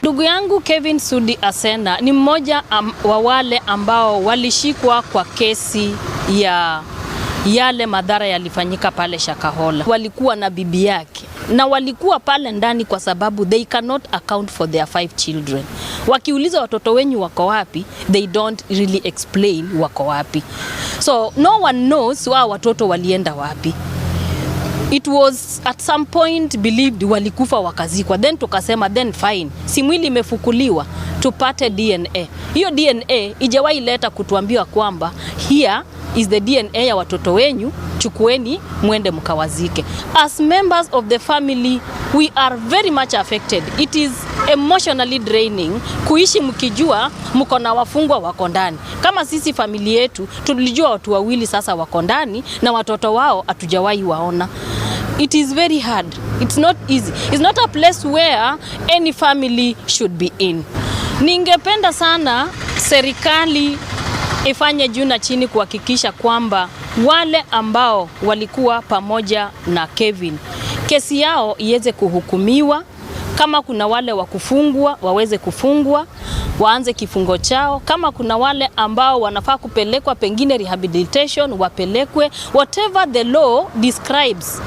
Ndugu yangu Kevin Sudi Asena ni mmoja wa wale ambao walishikwa kwa kesi ya yale madhara yalifanyika pale Shakahola. Walikuwa na bibi yake na walikuwa pale ndani kwa sababu they cannot account for their five children. Wakiuliza watoto wenyu wako wapi, they don't really explain wako wapi. So no one knows wao watoto walienda wapi. It was at some point believed walikufa wakazikwa, then tukasema, then fine, si mwili imefukuliwa, tupate DNA. Hiyo DNA ijawahi leta kutuambia kwamba here is the DNA ya watoto wenyu, chukueni mwende mkawazike. As members of the family, we are very much affected. It is emotionally draining kuishi mkijua mko na wafungwa wako ndani. Kama sisi familia yetu tulijua watu wawili sasa wako ndani na watoto wao hatujawahi waona. It is very hard. It's not easy. It's not a place where any family should be in. Ningependa sana serikali ifanye juu na chini kuhakikisha kwamba wale ambao walikuwa pamoja na Kevin, kesi yao iweze kuhukumiwa. Kama kuna wale wa kufungwa waweze kufungwa, waanze kifungo chao. Kama kuna wale ambao wanafaa kupelekwa pengine rehabilitation wapelekwe, whatever the law describes.